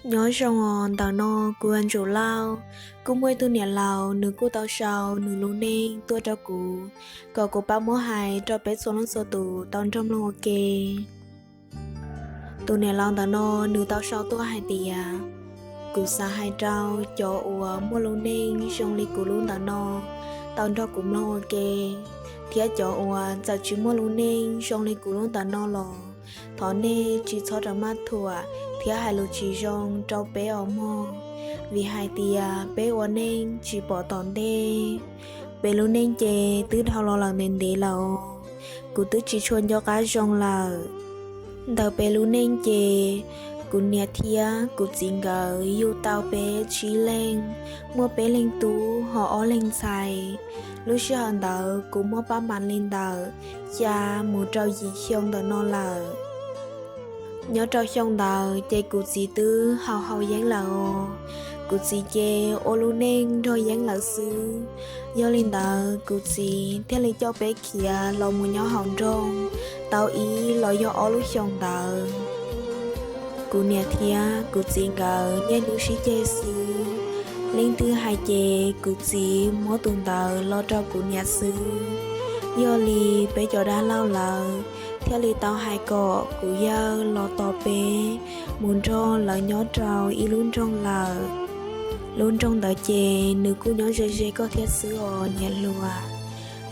Nyob zoo os, ntawm no kuv yog Ntsuj Lauj. Kuj muaj ib tug niam laus, nws kuj tau sau nws lub neej tuaj rau kuv, kom kuv pab muab hais rau peb txhua leej txhua tus tau nrog mloog ua ke. Tus niam laus ntawm no nws tau sau tuaj hais tias, kuv xav hais rau cov uas muaj lub neej zoo li kuv lub ntawm no tau nrog kuv mloog ua ke, thiab cov uas txawm tsis muaj lub neej zoo li kuv lub ntawm no los thov nej tsis txhob rov maj thuam thiab hais lus tsis zoo rau peb os mog, vim hais tias peb ua neej tsis pom tom ntej. Peb lub neej ces twb dhau los lawm ntev ntev lawm os, kuv twb tsis tshua nco qab zoo lawm. Ntawm peb lub neej ces kuv niam thiab kuv txiv nkawd yug tau peb tsib leeg, muaj peb leeg tub ho ob leeg ntxhais. Lub sij hawm ntawd kuv muaj paj mas li ntawm xya mus rau yim xyoo ntawm no lawm. Nyob rau xyoo ntawd ces kuv txiv twb haus haus yeeb lawm os. Kuv txiv ces ua lub neej nrog yeeb lawm xwb. Yog li ntawd kuv txiv thiaj li coj peb khiav los mus nyob hauv nroog tau ib los yog ob lub xyoos ntawd. Kuv niam thiab kuv txiv nkawd niaj hnub sib ceg xwb. Leej twg hais ces kuv txiv muab tus ntawd los rau kuv niam xwb. Yog li peb cov dab laug lawv thiaj li tau hais kom kuv yawg los tos peb mus nrog lawv nyob rau ib lub nroog lawm. Lub nroog ntawd ces nws kuj nyob ze ze koj thiab xwb os niam hluas.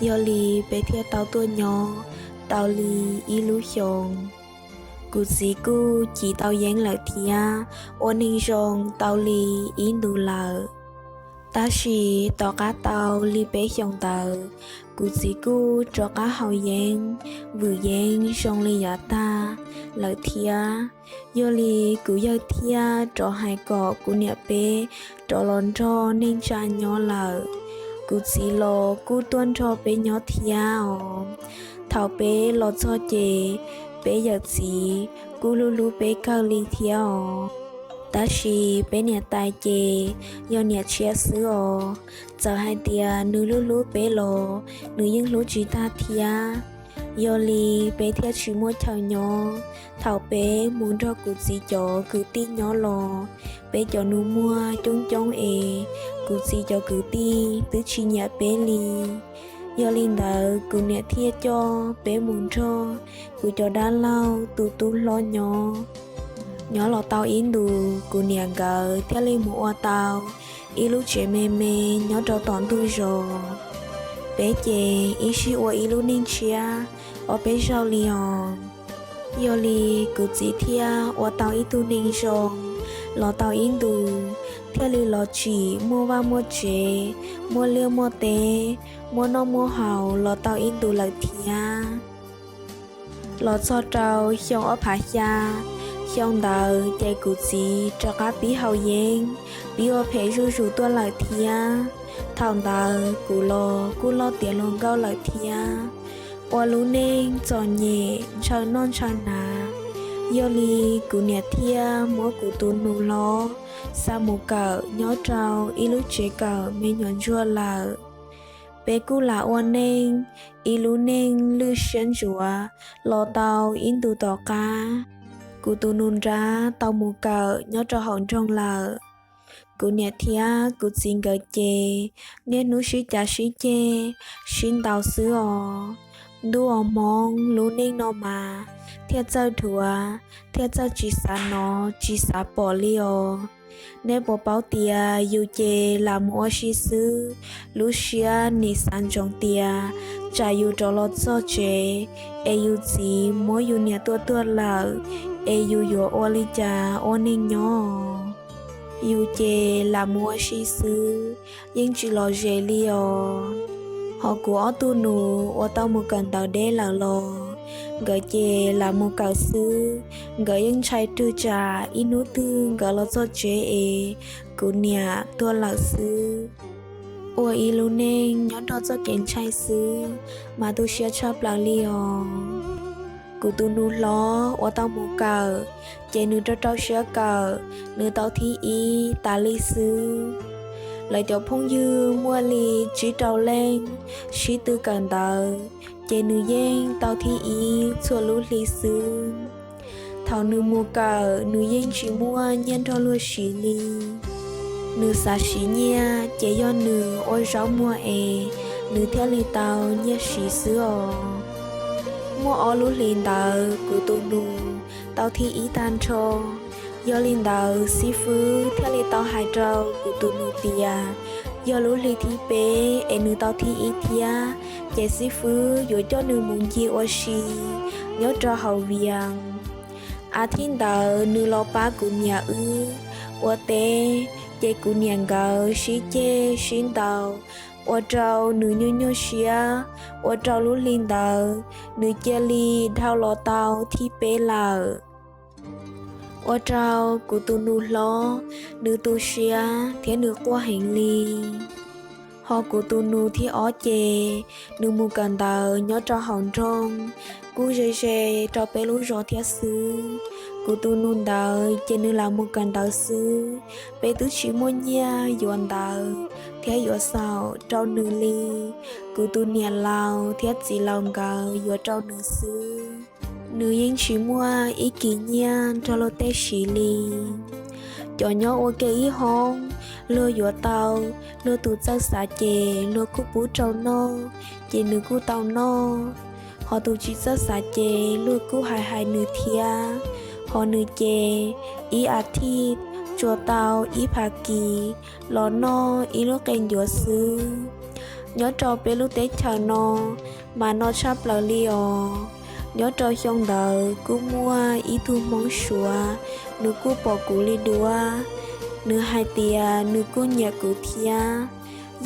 Yog li peb thiaj tau tuaj nyob tau li ib lub xyoos. Kuv txiv kuj cim tau yeeb lawm thiab ua neeg zoo tau li ib ntus lawm. Tab sis tom qab tau li peb xyoos ntawd, kuv txiv kuj rov qab haus yeeb, vwm yeeb zoo li yav tag lawm thiab. Yog li kuv yawg thiaj rov hais kom kuv niam peb rov los nrog neej tsa nyob lawm. Kuv txiv los kuj tuaj nrog peb nyob thiab os. Thaum peb los txog ces peb yawm txiv kuj hlub hlub peb kawg li thiab os. Tab sis peb niam tais ces yog niam tshiab xwb os. Txawm hais tias nws hlub hlub peb los nws yeej hlub tsis tag thiab. Yog li peb thiaj tsis muaj chaw nyob. Thaum peb mus nrog kuv txiv cov kwv tij nyob los, peb cov nus muag coob coob es kuv txiv cov kwv tij twb tsis nyiam peb li. Yog li ntawd kuv niam thiaj coj peb mus nrog kuv cov dab laug tus tub hlob nyob. Nyob los tau ib ntus, kuv niam nkawd thiaj li mus ua tau ib lub tsev me me nyob rau tom ntug zos. Peb ces ib sij ua ib lub neej tshiab ob peb zaug li os. Yog li kuv txiv thiaj ua tau ib tug neeg zoo, los tau ib ntus, thiaj li los tsim muaj vaj muaj tsev, muaj liaj muaj teb, muaj noj muaj haus los tau ib ntus lawm thiab. Los txog rau xyoo ob phav xya, xyoo ntawd ces kuv txiv rov qab pib haus yeeb, pib ua phem zuj zus tuaj lawm thiab. Thaum ntawd kuv los kuj loj tiav hluas nkauj lawm thiab, ua lub neej txom nyem ntshaw noj ntshaw hnav. Yog li kuv niam thiaj muab kuv tus nus hlob xa mus kawm nyob rau ib lub tsev kawm me nyuam ntsuag lawm. Peb kuj lam ua neej ib lub neej lwj siab ntsuav los tau ib ntus tom qab, kuv tus nus nrab tau mus kawm nyob rau hauv nroog lawm. Kuv niam thiab kuv txiv nkawd ces niaj hnub sib cav sib ceg, sib ntaus xwb os. Ntuj os, Hmoob lub neej no mas thiaj txawj dhuav, thiaj txawj tsis xav hnov tsis xav pom li os. Nej puas paub tias yus ces lam mus ua si xwb, lub siab nim xav ntsoov tias tsam yus rov los txog tsev es yus txiv muab yus niam tua tuag lawm, es yus yuav ua li cas ua neej nyob. Yus ces lam mus ua si xwb, yeej tsis lom zem li os. Ho kuv ob tug nus uas tau mus kawm ntawv deb lawm los, nkawd ces lam mus kawm xwb, nkawd yeej ntshai rwg tsam ib hnub twg nkawd los txog tsev es kuv niam tuag lawm xwb. Ua ib lub neej nyob nrog txoj kev ntshai xwb mas tu siab tshaj plaws li os. Kuv tus nus hlob uas tau mus kawm, ces nws rau rau siab kawm, nws tau thib ib tas li xwb. Lawv cov phooj ywg muaj li tsib rau leej sib tw kawm ntawv, ces nws yeej tau thib ib txhua lub hli xwb. Thaum nws mus kawm, nws yeej tsis muaj nyiaj nrog luag siv li. Nws xav siv nyiaj ces yog nws ua zaub muag es nws thiaj li tau nyiaj siv xwb os. Muaj ob lub hlis ntawd kuv tus nus tau thib ib tag nrho. Yog li ntawd xib fwb thiaj li tau hais rau kuv tus nus tias yog lub hli thib peb es nws tau thib ib thiab, ces xib fwb yuav coj nws mus ncig ua si nyob rau hauv Vias. As thiv ntawd nws los pab kuv niam wb ua teb, ces kuv niam nkawd sib ceg sib ntaus, ua rau nws nyuaj nyuaj siab, ua rau lub hli ntawd nws cia li dhau los tau thib peb lawm. Ua rau kuv tus nus hlob, nws tu siab thiab nws quaj heev li. Ho kuv tus nus thib ob ces nws mus kawm ntawv nyob rau hauv nroog, kuj ze ze rau peb lub zos thiab xwb. Kuv tus nus ntawd ces nws lam mus kawm ntawv xwb, peb twb tsis muaj nyiaj yuav ntawv thiab yuav xaum rau nws li. Kuv tus niam laus thiab txiv laus nkawd yuav rau nws xwb. Nws yeej tsis muaj ib kis nyiaj nrog luag tej siv li. Cov nyob ua ke ib hoob, luag yuav tau, luag tus txawj xav ces luag kuj pub rau noj, ces nws kuj tau noj. Ho tus tsis txawj xav ces luag kuj hais hais nws thiab. Ho nws ces ib as thiv tsuas tau ib phav kis los noj ib lub qe ncuav xwb. Nyob rau peb lub teb chaws no mas no tshaj plaws li os. Nyob rau xyoo ntawd kuj muaj ib tug Hmoob Suav, nws kuj pom kuv li duab. Nws hais tias nws kuj nyiam kuv thiab,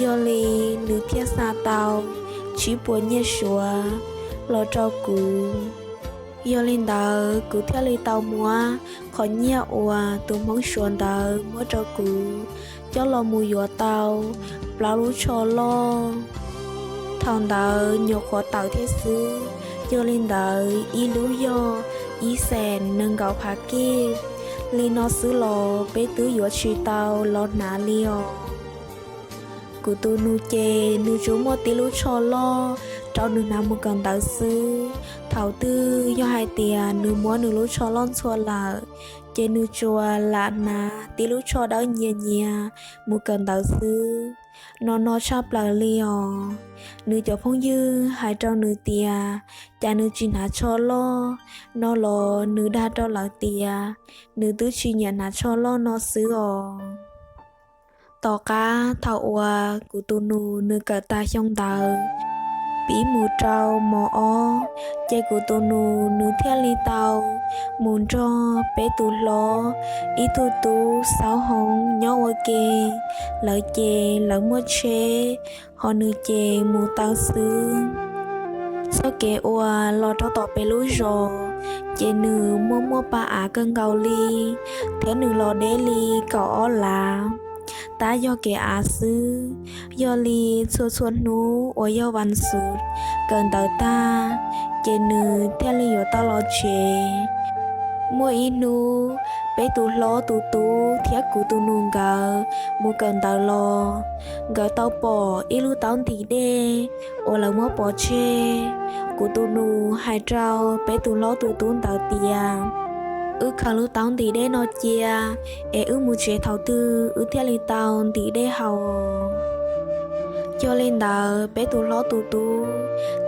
yog li nws thiaj xa tau tsib puas nyiaj Suav los rau kuv. Yog li ntawd kuv thiaj li tau muab qhov nyiaj uas tus Hmoob Suav ntawd muab rau kuv coj los mus yuav tau plaub lub tsho loj. Thaum ntawd nyuam qhuav tawm thiab xwb, yog li ntawd ib lub yog ib xees nees nkaum phav kij. Li no xwb los peb twb yuav tsis tau los hnav li os. Kuv tus nus ces nws tsuas muaj tib lub tsho loj rau nws hnav mus kawm ntawv xwb. Thaum twg yog hais tias nws muab nws lub tsho loj ntxhua lawm, ces nws tsuas lam hnav tib lub tsho dawb nyias nyias mus kawm ntawv xwb. No no tshaj plaws li os. Nws cov phooj ywg hais rau nws tias cas nws tsis hnav tsho loj no los nws dag rau lawv tias nws twb tsis nyiam hnav tsho loj no xwb os. Tom qab thaum uas kuv tus nus nws kawm tas xyoo ntawd, pib mus rau mos ob, ces kuv tus nus nws thiaj li tau mus nrog peb tus hlob ib tug tub xauv hoob nyob ua ke. Lawv ces lawv muaj tsheb, ho nws ces mus taw xwb. Txoj kev uas los rau tom peb lub zos, ces nws muaj muaj pa av kawg nkaus li, thiab nws los deb li kaum ob lav, tab yog kev av xwb. Yog li txhua txhua hnub uas yog vas xuv kawm ntawv tag, ces nws thiaj li yuav tau los tsev. Muaj ib hnub, peb tus hlob tus tub thiab kuv tus nus nkawd mus kawm ntawv los, nkawd tau pom ib lub taub ntim dej uas lawv muab pov tseg. Kuv tus nus hais rau peb tus hlob tus tub ntawd tias, wb khaws lub taub ntim dej no cia, es wb mus tsev thaum twg wb thiaj li tau ntim dej haus. Yog li ntawd peb tus hlob tus tub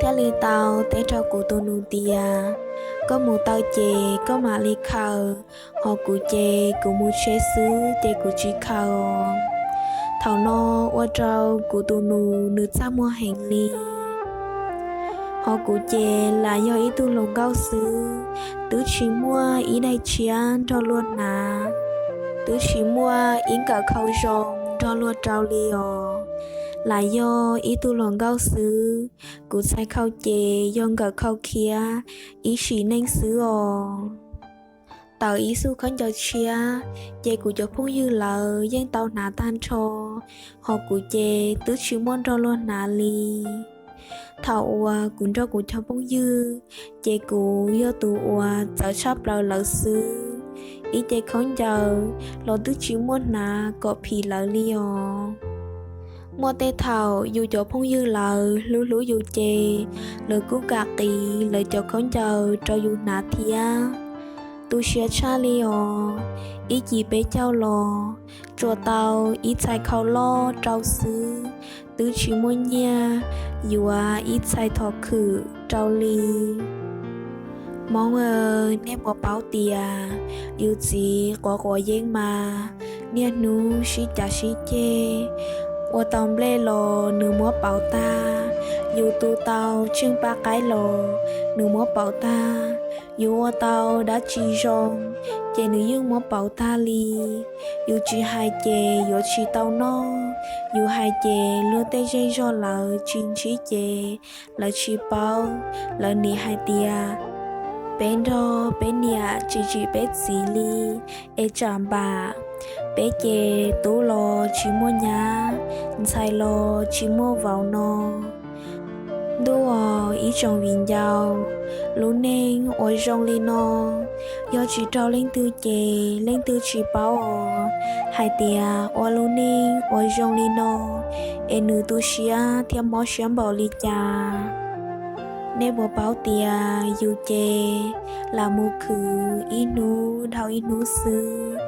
thiaj li tau teb rau kuv tus nus tias, koj mus taw ces koj mam li khaws, ho kuv ces kuv mus tsev xwb ces kuv tsis khaws. Thaum no ua rau kuv tus nus nws txaj muag heev li. Ho kuv ces lam yog ib tug hluas nkauj xwb, twb tsis muaj ib daim tshiab nrog luag hnav, twb tsis muaj ib nkawm khau zoo nrog luag rau li os. Lam yog ib tug hluas nkauj xwb, kuv txhais khau ces yog nkawm khau khiav ib sim neej xwb os. Tawm ib xub khaub ncaws tshiab, ces kuv cov phooj ywg lawv yeej tau hnav tag nrho, ho kuv ces twb tsis muaj nrog luag hnav li. Thaum uas kuv nrog kuv cov phooj ywg, ces kuv yog tus uas txawv tshaj plaws lawv xwb. Ib ce khaub ncaws los twb tsis muaj hnav kom phim lawv li os. Muaj tej thaum yus cov phooj ywg lawv hlub hlub yus ces lawv kuj kam qiv lawv cov khaub ncaws rau yus hnav thiab. tu siab tshaj li os. Ib cim peb caug los tsuas tau ib txhais khau loj rau xwb, twb tsis muaj nyiaj yuav ib txhais thov khwm rau li. Hmoob aw, nej puas paub tias yus txiv quav quav yeeb mas niaj hnub sib cav sib ceg. Ua tau nplej los nws muab pauv tag, yus tu tau tsheej paj qaib los nws muab pauv tag, yus ua tau dab tsi zoo ces nws yeej muab pauv tag li. Yus tsis hais ces yuav tsis tau noj, yus hais ces luag tej zej zog lawv tsis ntsib ces lawv tsis paub, lawv nim hais tias peb nrog peb niam tsis tsim peb txiv li, es tsam npam peb ces tub los tsis muaj nyab, ntxhais los tsis muaj vauv no. Ntuj aw, ib tsoom viv ncaus, lub neej uas zoo li no, yog tsis raug leej twg ces leej twg tsis paub os, hais tias ua lub neej uas zoo li no es nws tu siab thiab mob siab npaum li cas. Nej puas paub tias yus ces lam mus khwv ib hnub dhau ib hnub xwb,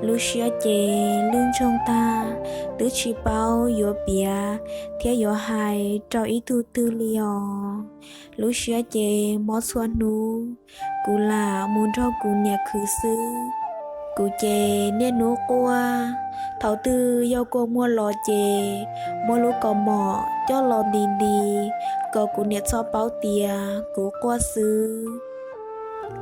lub siab ces lwj ntsoog tag, twb tsis paub yuav piav thiab yuav hais rau ib tug twg li os. Lub siab ces mob txhua hnub. Kuv lam mus nrog kuv niam khwv xwb, kuv ces niaj hnub quaj. Thaum twg yog kua muag los ces muab lub kaus mom coj los nti nti kom kuv niam txhob paub tias kuv quaj xwb.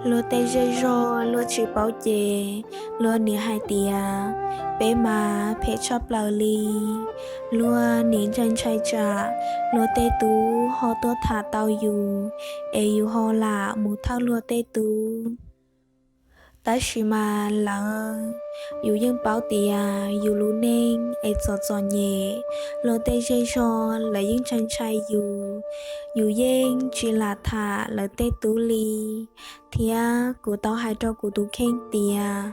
Luag tej zej zog luag tsis paub ces luag nim hais tias peb mas phem tshaj plaws li. Luag nim ntshai ntshai tsam luag tej tub ho tuaj tham tau yus, es yus ho lam mus thawj luag tej tub. Tab sis mas lawv, yus yeej paub tias yus lub neej es txom txom nyem, luag tej zej zog lawv yeej ntshai ntshai yus, yus yeej tsis lam tham lawv tej tub li. Thiab kuv tau hais rau kuv tus kheej tias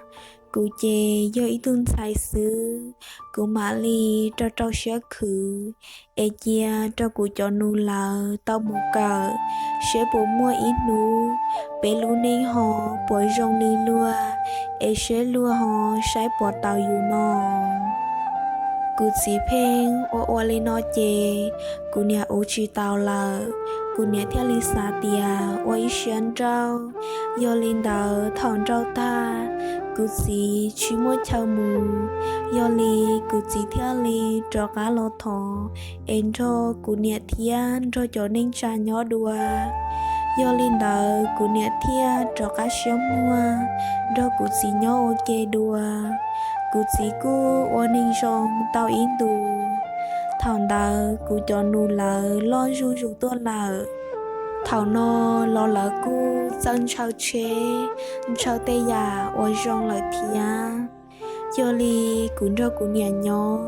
kuv ces yog ib tug ntxhais xwb, kuv mam li rau rau siab khwv, es cia rau kuv cov nus lawv tau mus kawm, seb puas muaj ib hnub peb lub neej ho puas zoo li luag, es seb luag ho saib puas taus yus no. Kuv txiv pheej ua ua li no ces kuv niam ua tsis taus lawm, kuv niam thiaj li xav tias ua ib siab nrauj. Yog li ntawd thaum nrauj tag, kuv txiv tsis muaj chaw mus, yog li kuv txiv thiaj li rov qab los thov es nrog kuv niam thiab nrog cov neej tsa nyob dua. Yog li ntawd kuv niam thiaj rov qab siab muag nrog kuv txiv nyob ua ke dua. Kuv txiv kuj ua neeg zoo tau ib ntus. Thaum ntawd kuv cov nus lawv loj zuj zus tuaj lawm. Thaum no los lawv kuj txawj ntshaw tsheb, ntshaw tej yam uas zoo lawm thiab. Yog li kuv nrog kuv niam nyob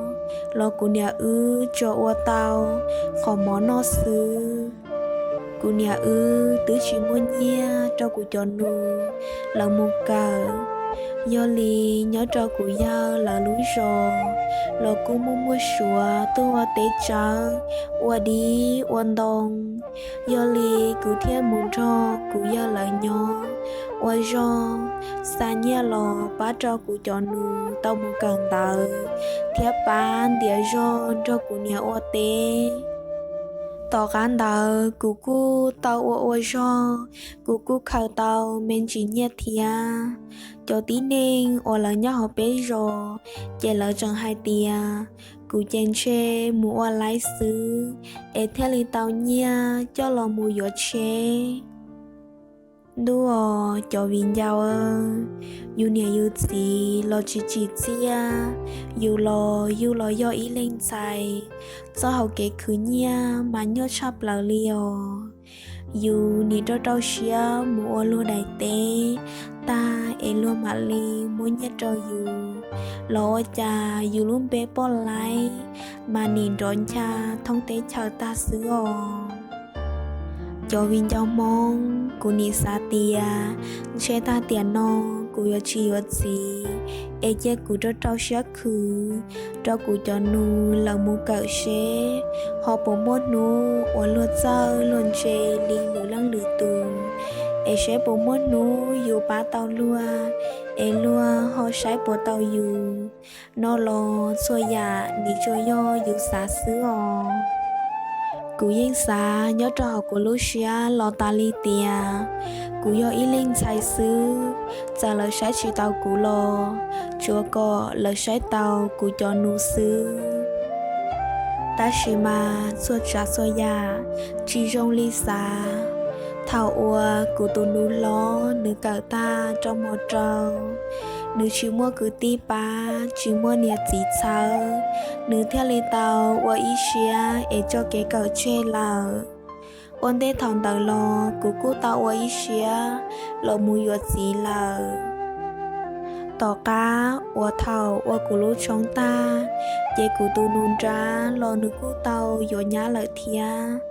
los kuv niam wb tsuas ua tau qhov mov noj xwb. Kuv niam wb twb tsis muaj nyiaj rau kuv cov nus lawv mus kawm. Yog li nyob rau kuv yawg lawv lub zos los kuj muaj muaj suav tuaj ua teb tsawb, ua dib ua ntoo. Yog li kuv thiaj mus nrog kuv yawg lawv nyob ua zog, xa nyiaj los pab rau kuv cov nus tau mus kawm ntawv thiab pab ntiav zog nrog kuv niam ua teb. Tom qab ntawd kuv kuj tau ua ua zog, kuv kuj khaws tau me ntsis nyiaj thiab. Cov tib neeg uas lawv nyob hauv peb zos ces lawv tseem hais tias kuv ces ntshe mus ua laib xwb es thiaj li tau nyiaj coj los mus yuav tsheb. Ntuj aw, cov viv ncaus, yus niam yus txiv los tsis tsim txiaj, yus los yus los yog ib leeg ntxhais, txoj hauv kev khwv nyiaj mas nyuaj tshaj plaws li os. Yus nim rau rau siab mus ua luag daim teb tag es luag mam li muab nyiaj rau yus, los ua cas yus lub npe poj laib mas nim nrov ncha thoob teb chaws tag xwb os. Cov viv ncaus Hmoob, kuv nim xav tias ntshe tag tiam no kuv yuav tsis yuav txiv, es cia kuv rau rau siab khwv rau kuv cov nus lawv mus kawm seb ho puas muaj hnub uas luag txawj luag ntse li lwm leej lwm tus, es saib puas muaj hnub yus pab tau luag, es luag ho saib puas tau yus. No los txhua yam nim tsuas yog yus xav xwb os. Kuv yeej xav nyob rau hauv kuv lub siab los tas li tias kuv yog ib leeg ntxhais xwb, txawm lawv saib tsis taus kuv los tsuav kom lawv saib taus kuv cov nus xwb. Tab sis mas txhua tsav txhua yam tsis zoo li xav. Thaum uas kuv tus nus hlob nws kawm tag rau mos rau, nws tsis muaj kwv tij pab, tsis muaj niam txiv txhawb, nws thiaj li tau ua ib siab es tso kev kawm tseg lawm. Ua ntej thaum ntawd los kuv kuj tau ua ib siab los mus yuav txiv lawm. Tom qab uas thaum ua kuv lub tshoob tag, ces kuv tus nus nrab los nws kuj tau yuav nyab lawm thiab.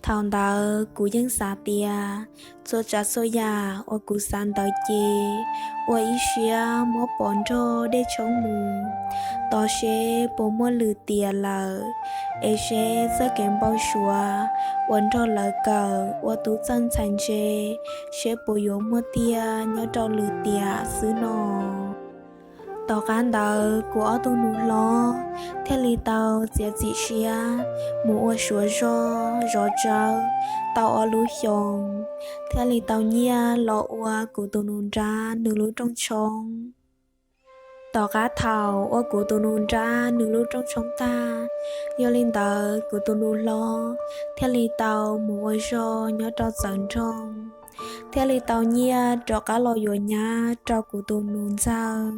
Thaum ntawd kuv yeej xav tias txhua tsav txhua yam uas kuv xav ntawd ces ua ib siab muab pov nrog dej tshoob mus, tos seb puas muaj lwm tiam lawm, es seb txoj kev npau suav uas nrog lawv kawm ua tub txawj ntxhais ntse, seb puas yuav muaj tiag nyob rau lwm tiam xwb no. Tom qab ntawd kuv ob tug nus hlob thiaj li tau txiav txim siab mus ua suav zog zov tsawb tau ob lub xyoos, thiaj li tau nyiaj los ua kuv tus nus nrab nws lub rooj tshoob. Tom qab thaum ua kuv tus nus nrab nws lub rooj tshoob tag, yog li ntawd kuv tus nus hlob thiaj li tau mus ua zog nyob rau txawv nroog, thiaj li tau nyiaj rov qab los yuav nyab rau kuv tus nus ntxawg.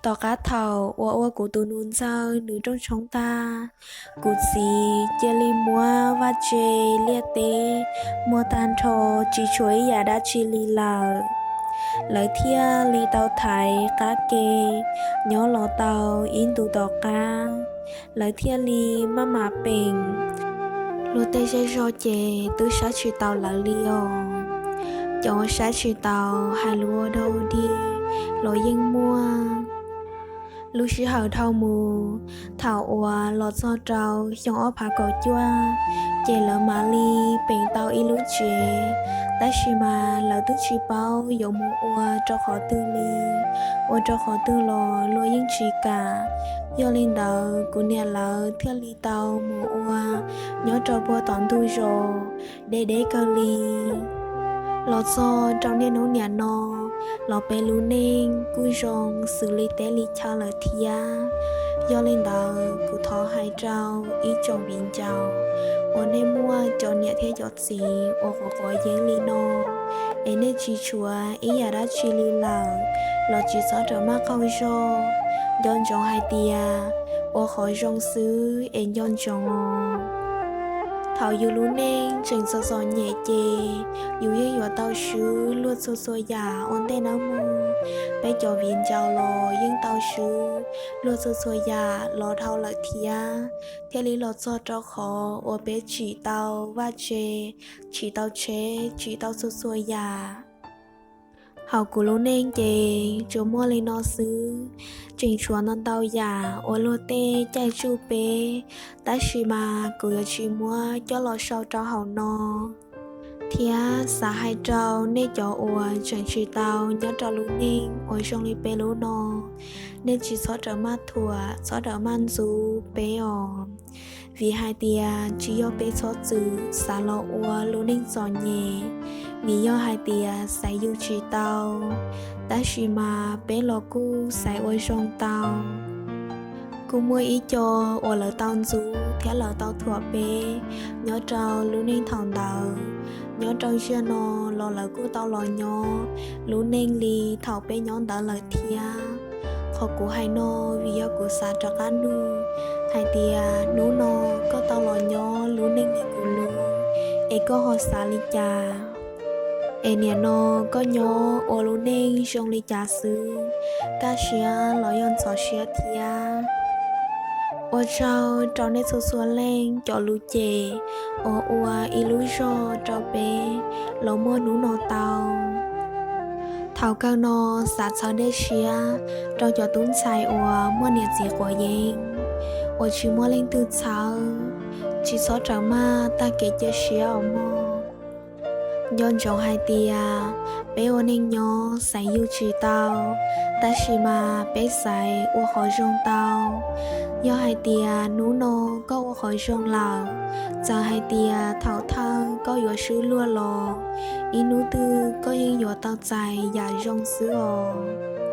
Tom qab thaum uas ua kuv tus nus ntxawg nws rooj tshoob tag, kuv txiv cia li muab vaj tse liaj teb muag tag nrho, tsis tshuav ib yam dab tsi li lawm. Lawv thiaj li tau thaiv qab ke nyob los tau ib ntus tom qab, lawv thiaj li maj mam peem. Luag tej zej zog ces twb saib tsis taus lawv li os. Cov uas saib tsis taus hais lus ua dog dig los yeej muaj. Lub sij hawm dhau mus, thaum uas los txog rau xyoo ob phav kaum cuaj, ces lawv mam li peem tau ib lub tsev. Tab sis mas lawv twb tsis paub yuav mus ua rau qhov twg li, ua rau qhov twg los luag yeej tsis kam. Yog li ntawd kuv niam lawv thiaj li tau mus ua nyob rau puag tom ntug zos deb deb kawg li. Los txog rau niaj hnub niam no los peb lub neej kuj zoo xws li teb li chaw lawm thiab. Yog li ntawd kuv thov hais rau ib tsoom viv ncaus uas nej muaj cov niam thiab cov txiv uas quav quav yeeb li no, es nej tsis tshuav ib yam dab tsi li lawm los tsis txhob rawm maj qaug zog. Nco ntsoov hais tias ua qhov zoo xwb es nco ntsoov os. Thaum yus lub neej tseem txom txom nyem ces yus yeej yuav tau swb luag txhua txhua yam ua ntej nawb mog. Peb cov viv ncaus los yeej tau swb luag txhua txhua yam los dhau lawm thiab, thiaj li los txog rau qhov uas peb tsim tau vaj tse, tsim tau tsheb, tsim tau txhua txhua yam. Hauv kuv lub neej ces tsuas muaj li no xwb, tseem tshuav ntau ntau yam uas luag tej caij tsuj peb, tab sis mas kuv yuav tsis muab coj los sau rau hauv no. Thiab xav hais rau nej cov uas tseem tsis tau nyob rau lub neej uas zoo li peb lub no, nej tsis txhob rawm maj thuam, txhob rawm maj ntxub peb os. Vim hais tias tsis yog peb txhob txwm xav los ua lub neej txom nyem, vim yog hais tias xaiv yus tsis tau, tab sis mas peb los kuj xaiv ua zoo tau. Kuj muaj ib co uas lawv tau ntxub thiab lawv tau thuam peb nyob rau lub neej thaum ntawd, nyob rau ziag no los lawv kuj tau los nyob lub neej li thaum peb nyob ntawd lawm thiab. Qhov kuv hais no vim yog kuv xav rov qab nug hais tias hnub no koj tau los nyob lub neej li kuv lub, es koj ho xav li cas? Es niam no koj nyob ua lub neej zoo li cas xwb, kaj siab los yog ntxhov siab thiab? Ua tsaug rau nej txhua txhua leej cov lus cem uas ua ib lub zog rau peb los muaj hnub no tau. Thaum kawg no xav txhawb dej siab rau cov tub ntxhais uas muaj niam txiv quav yeeb uas tsis muaj leej twg txhawb, tsis txhob rawm maj tag kev cia siab os mog. Nco ntsoov hais tias peb ua neej nyob xaiv yug tsis tau, tab sis mas peb xaiv ua qhov zoo tau. Yog hais tias hnub no koj ua qhov zoo lawm, txawm hais tias thaum thawj koj yuav swb luag los, ib hnub twg koj yeej yuav tau txais yam zoo xwb os.